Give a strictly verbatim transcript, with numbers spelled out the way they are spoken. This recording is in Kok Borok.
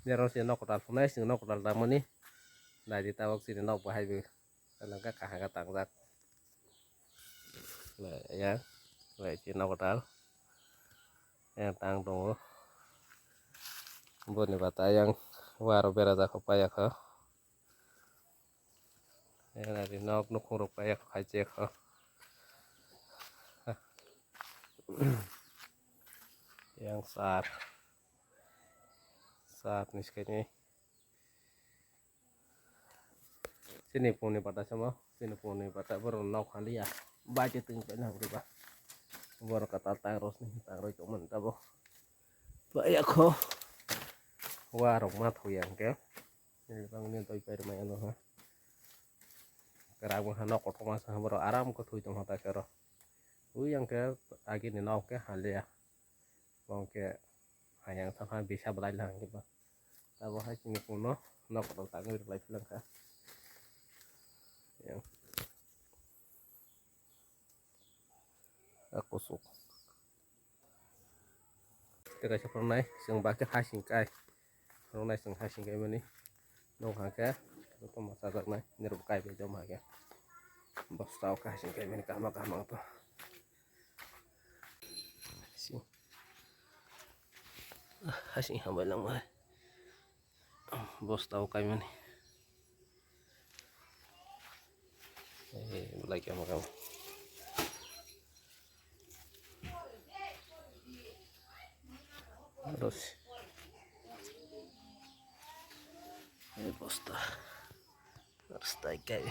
Nero se nok kwtal phunai, chwng nok kwtal tangmani. Naidi tabok chini nok bahai bo. Talangka kahaka tangjak. Yang, chini nok kwtal. Yang tang tongo. Boni bata yang waro berajak kho paiya kho. Yang ari nok nukhung rok paiya kho, khai che kho. Yang sar. Sar ni skai ni. Chini pungni bata samo, chini pungni bata borok nok haliya. Bai te twi paina hwrwi ba. Borok kwtal tang rosni, tang roi tongmani tabok. Paiya kho. Wa rok ma thoya hwnkhe. Bangni doi pairwmai ano ha. Kwrak wngkha nok kotorma se borok aram khe thwi tongkha ta khe oro. Ui yang khe agini nok khe haliya. Bo hwnkhe hayang thangkha bisa belai lang khe ba. Abo hai chini kuno nok kotor tangwi rwlai philangkha. Yang. A kusuk. Tei kaisa phunuknai, chwng bakhe hasing kai. Phunuknai chwng hasing kai mani. Nokha khe, joto ma chajaknai, nirok kai bai joma khe. Bosta o khe hasing kai mani, kahma kahma to. Hasing. Hasing hambai langmai. Bosta o kaimani. Eh, belai kama kama. Terus. Eh, bosta. Bosta kai.